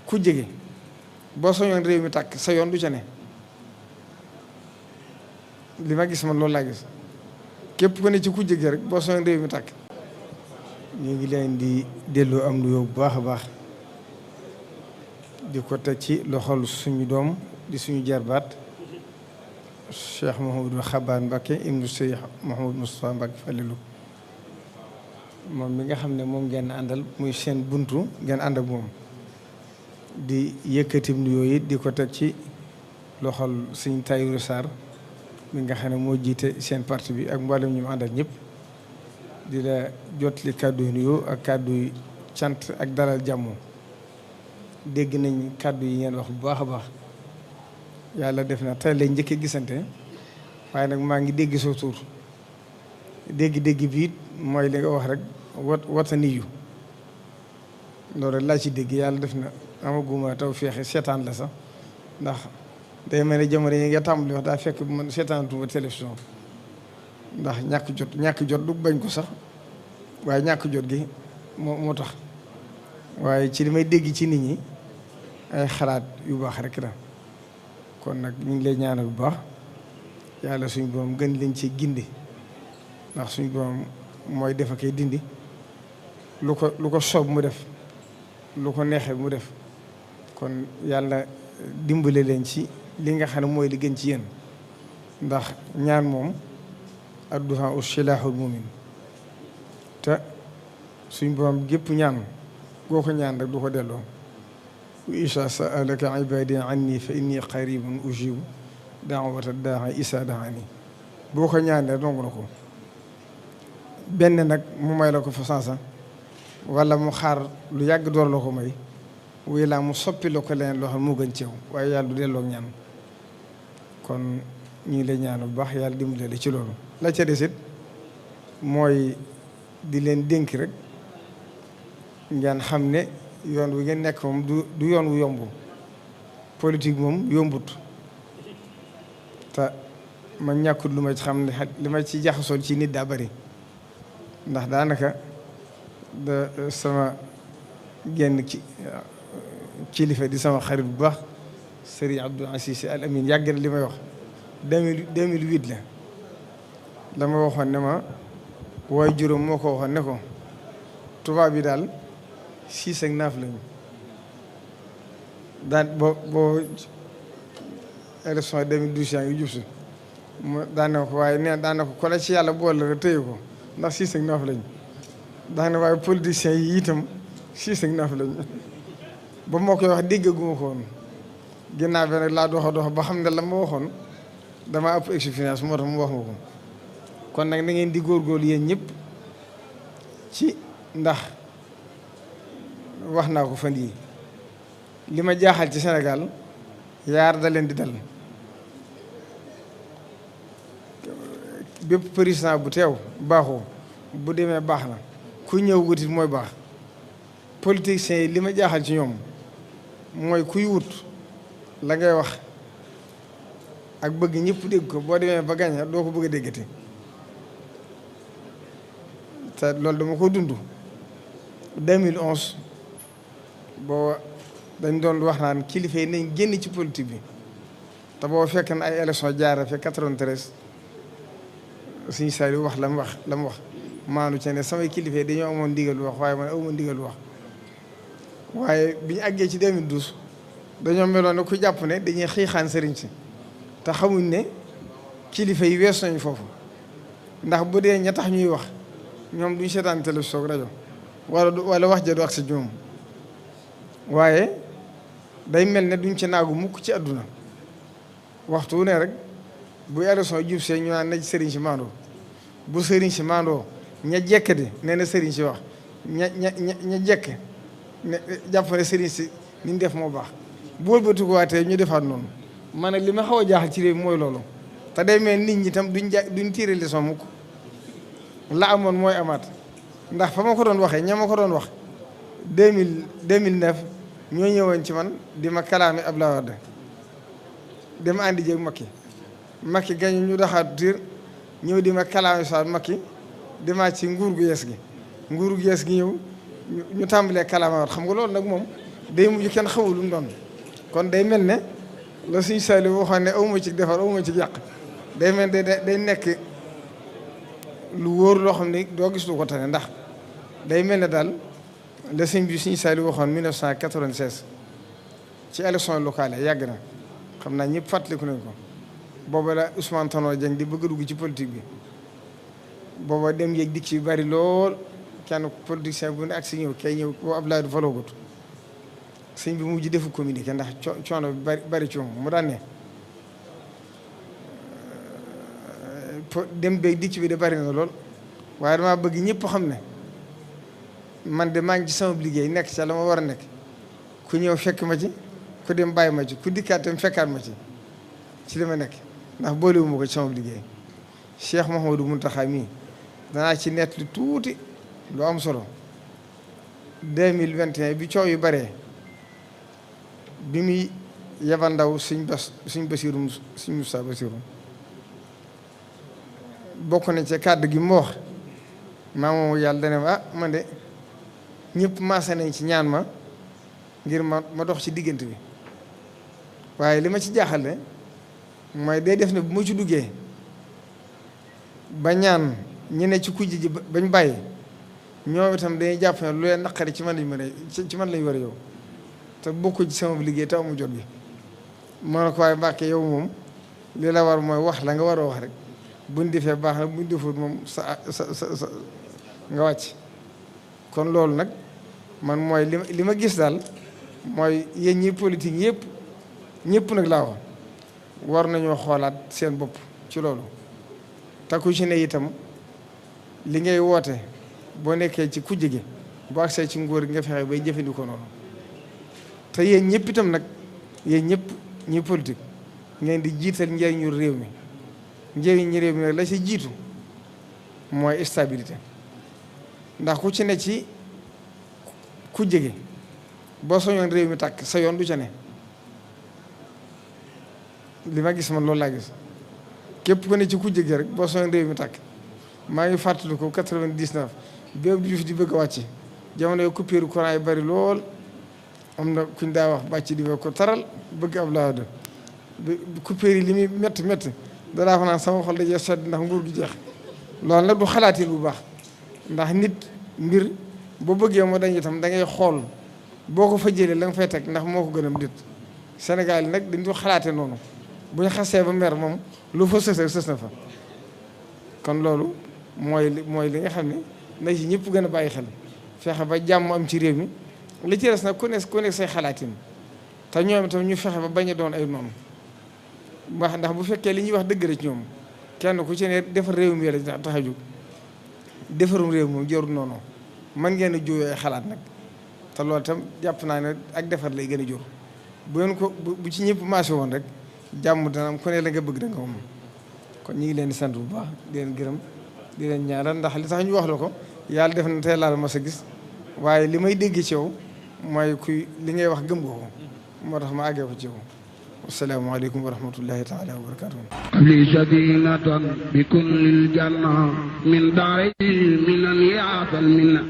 ku jege boo soñoon réew mi tàkk sa yoon du ca ne li ma gis man loolu laa gis képp ku ne ci ku jege rek boo soñoon réew mi tàkk. ñu ngi leen di delloo am nuyoo bu baax a baax di ko teg ci loxol suñu doom di suñu jarbaat Cheikh Mouhamadou Xabaan Mbacké ibnu Cheikh Mouhamadou Moustapha Mbacké Falilou moom mi nga xam ne moom ngeen àndal muy seen buntu ngeen ànd ak moom di yëkkatim nuyoo yi di ko teg ci loxol suñu Tayiru Sarr mi nga xam ne moo jiite seen parti bi ak mboolem ñu mu àndal ñëpp di la jotli kàddu yu nuyoo ak kàddu yu cant ak dalal jàmm. dégg nañ kàddu yi ngeen wax bu baax a baax yàlla def na tey lañ njëkkee gisante waaye nag maa ngi dégg soo tur dégg-dégg bi mooy li nga wax rek wataniyu loolu rek laa ci dégg yàlla def na amaguma taw feexe seetaan la sax ndax day mel ne jamono yi nga tàmbali wax daa fekk man seetaanatuma télévision ndax ñàkk jot du bañ ko sax waaye ñàkk jot gi moo tax waaye ci li may dégg ci nit ñi ay xalaat yu baax rek la kon nag ñu ngi lay ñaanal bu baax yàlla suñu borom gën leen ci gindi ndax suñu borom mooy def ak dindi lu ko soob mu def lu ko neexee mu def kon yàlla dimbale leen ci li nga xam ne mooy li gën ci yéen ndax ñaan moom adduha u silaaxul mumin te suñu borom gépp ñaan goo ko ñaan rek du ko delloo wa isa saalaka ibadi anni fa inni qaribun ujibu daawata daa isa daani boo ko ñaanee dongu na ko benn nag mu may la ko fa sansa wala mu xaar lu yàgg door la ko may wuy laa mu soppi la ko leneen loo xam moo gën ceew waaye yàlla du delloo ñaan kon ñu ngi lay ñaan bu baax yàlla dimbale la ci loolu la ca desit mooy di leen dénk rek ngeen xam ne yoon wi ngeen nekk moom du yoon wu yomb politique moom yombut te ma ñàkkut lu ma ci xam ne li ma ci jaxasoon ci nit daa bari ndax daanaka da sama genn kilifa di sama xarit bu baax Serigne Abdou Aziz Al Amin yàgg na li may wax 2008 la ma waxoon ne ma waaye juróom moo ko waxoon ne ko tubaab bi daal 6 ak 9 lañu daan boo élection 2012 yaa ngi jub si mu daan na ko waaye nee daan na ko kon ci yàlla boole la téye ko ndax 6 ak 9 lañu daan na waaye politiciens yi itam 6 ak 9 lañu ba moo koy wax déggaguma ko woon ginnaaw bi nag laa doxa ba xam ne la ma waxoon dama ëpp expérience moo tax mu wax ma ko kon nag na ngeen di góorgóorlu yéen ñëpp ci ndax wax naa ko fan yii li ma jaaxal ci Sénégal yaar da leen di dal bépp président bu teew baaxoo bu demee baax na ku ñëw wutit mooy baax politiciens yi li ma jaaxal ci ñoom mooy kuy wut la ngay wax ak bëgg ñëpp dégg ko boo demee ba gañe doo ko bëgg a déggati te loolu dama ko dund 2011 boo dañ doon wax naan kilifa yi nañ génn ci politique bi te boo fekk na ay élection jaara fe 93 suñu saa yi wax la mu wax maanu ci ne samay kilifa yi dañoo amoon ndigal wax waaye man awuma ndigal wax waaye bi ñu àggee ci 2012 dañoo meloon ne ku jàpp ne dañuy xiixaan sëriñ si te xamuñ ne kilifa yi weesu nañ foofu ndax bu dee ña tax ñuy wax ñoom duñ seetaan télévision rajo wala wax ja du ak si ñoom waaye day mel ne duñ ci naagu mukk ci àdduna waxtu wu ne rek bu élection jub see ñu naan na sëriñ si maandoo bu sëriñ si maandoo ña jekk di nee na sëriñ si wax ña jekk ne jàpp ne sëriñ si ni ñu def moo baax bu wëlbati ko waatee ñu defaat noonu man nag li ma xaw a jaaxal ci réew mooy loolu te day mel nit ñi tam duñ tiire leçon mukk la amoon mooy amaat ndax fa ma ko doon waxee ña ma ko doon wax 2009 ñoo ñëwoon ci man di ma kalaame Abdoulaye Wade dama àndi jéeg Macky gañu ñu daxaat tiir ñëw di ma kalaame saa Macky demaat ci nguur gu yees gi ñëw ñu tàmbalee kalaame waat xam nga loolu nag moom day mujj kenn xamul lu mu doon. kon day mel ne la suñu Saliou waxoon ne awma ci defar awma ci yàq day mel ne day nekk lu wóor loo xam ne doo gis lu ko tane ndax day mel ne daal la sëñ bi suñu Saliou waxoon 1996 ci élection locale yi yàgg na xam naa ñëpp fàttaliku nañ ko booba la Ousmane Tanor Dieng di bëgg a dugg ci politique bi booba dem yeeg dikk ci bari lool kenn politicien bu ne ak si ñëw kay ñëw boo Abdoulaye du faloogut sëñ bi mujj defu communiqué ndax coono bi bari ci moom mu daan ne dem beeg dikk bi de bari na lool waaye damaa bëgg ñëpp xam ne man de maa ngi ci sama liggéey nekk ca la ma war a nekk ku ñëw fekk ma ci ku dem bàyyi ma ci ku dikkaat tam fekkaat ma ci li ma nekk ndax boolewuma ko ci sama liggéey Cheikh Mouhamadou Mountakha mii danaa ci nett lu tuuti lu am solo 2021 bi coow yu baree bi muy yebal ndaw suñ Basiiru suñ Moussa Basiiru bokk na ci kàddu gi mu wax maa moom yàlla dana ma man de ñëpp maase nañ ci ñaan ma ngir ma dox ci diggante bi waaye li ma ci jaaxal ne mooy day def ne bu ma ci duggee ba ñaan ñi ne ci kujj ji bañ bàyyi ñoom itam dañuy jàpp ne lu leen naqari ci man lañ war a yow te bokku ci sama liggéey te amu jot bi moo ne ko waaye Mbàkke yow moom li la war mooy wax la nga war a wax rek buñ defee baax na buñ defut moom sa nga wàcc kon loolu nag man mooy li ma gis daal mooy yéen ñi politique ñëpp nag laa wax war nañoo xoolaat seen bopp ci loolu takku ci ne itam li ngay woote boo nekkee ci kujje gi boo agsee ci nguur gi nga fexe bay jëfandikoo noonu te yéen ñëpp itam nag yéen ñëpp ñi politique ngeen di jiital njëriñu réew mi njëriñu réew mi nag la ci jiitu mooy stabilité ndax ku ci ne ci kujje gi boo soñoon réew mi tàkk sa yoon du ca ne li ma gis man loolu laa gis képp ku ne ci kujje gi rek boo soñoon réew mi tàkk maa ngi fàttaliku 99 bi Abdou Diouf di bëgg a wàcc jamono yi coupure courant yi bari lool am na kuñ daa wax bàcc di ko taral bëgg Abdoulaye Wade coupure yi li muy métti danaa ko naan sama xol dajee sedd ndax nguur gi jeex loolu nag du xalaatin bu baax ndax nit mbir boo bëggee moo dañ itam da ngay xool boo ko fa jëlee la nga fay teg ndax moo ko gën a dit Sénégal yi nag dañ du xalaate noonu bu ñu xasee ba mer moom lu fa sës na fa kon loolu mooy li nga xam ne na ci ñëpp gën a bàyyi xel fexe ba jàmm am ci réew mi li ci des nag ku nekk say xalaatin te ñoom itam ñu fexe ba bañ a doon ay noonu ndax bu fekkee li ñuy wax dëgg la ci ñoom kenn ku ci ne defar réew mi la tax a jóg defarum réew moom jarul noonu man ngeen a jóoyoo ay xalaat nag te loolu itam jàpp naa ne ak defar lay gën a jur bu ngeen ko bu ci ñëpp marché woon rek jàmm dana am ku ne la nga bëgg da nga moom kon ñu ngi leen di sant bu baax di leen gërëm di leen ñaanal ndax li tax ñu wax la ko yàlla def na tey laal ma sa gis waaye li may dégg ci yow mooy kuy li ngay wax gëm nga ko moo tax ma àggee ko ci yow asalaamaaleykum wa rahmatullahi taala wa barakatuh li sadinatan bi kullil janna min daari minan yaatal minna